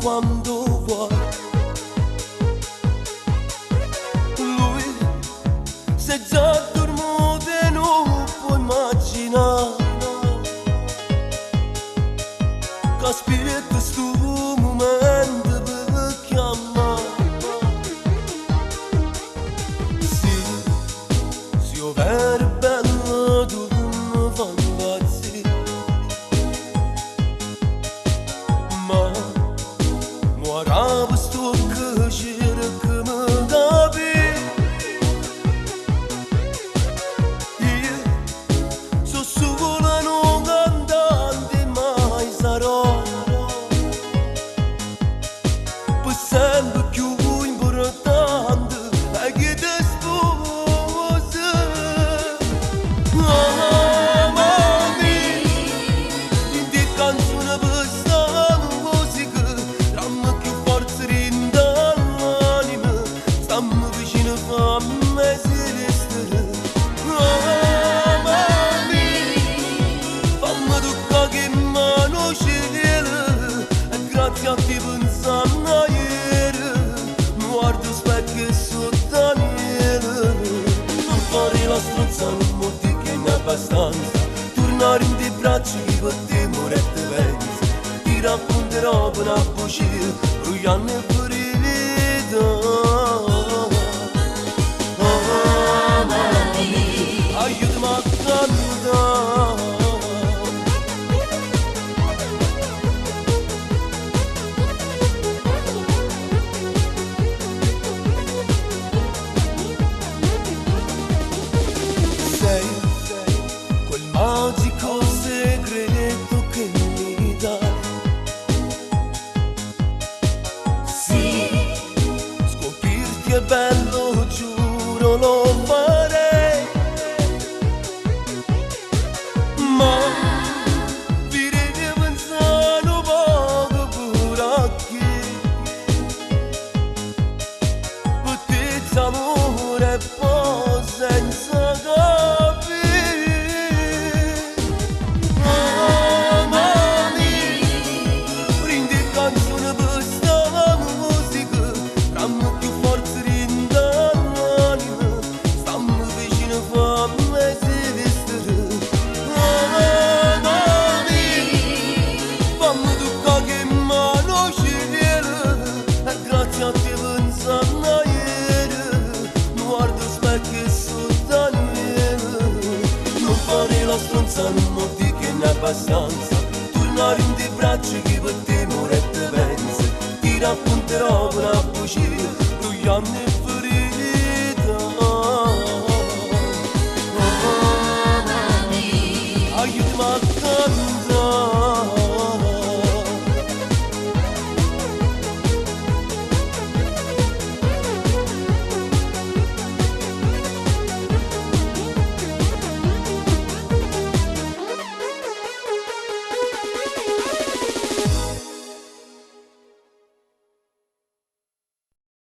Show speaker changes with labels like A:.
A: quando vuoi. Lui se già dormuto e non può immaginare che aspetta sto momento per chiamare. Sì, sì, io vero bello tu mi fai impazzire, ma muore sto che cerca mi capire. Io sono solo un cantante mai sarò per sempre più importante è che ti sposa. Amami, in di canzone per sta musica, dramma più forza l'anima, stammi vicino fammi esistere. Amami, fammi toccare che mano cielo, e grazie a te pensando a ieri, mi guardo specchio sotto Daniele. Non fare la stronza, non muti che ne abbastanza, tornare in te braccia che per te muore e te pensa, ti racconterò per una bugia, brugliando e ferita. Amami, aiutami a cantare. Sei quel magico segreto che mi dai.
B: Sì,
A: Scoprirti è bello, giuro lo farei, ma vi pensare un poco pure a chi per te amore e poi senza capire. Amami, prendi canzone per sta musica, dramma più forza l'anima, stammi vicino fammi esistere. Amami, fammi toccare che mano cielo, e grazie a te pensando a ieri, mi guardo specchio su Daniele. Non fare la stronza, non mordi che ne è abbastanza, tornare in te braccia che per te muore e te pensa, ti racconterò una bugia, brugliando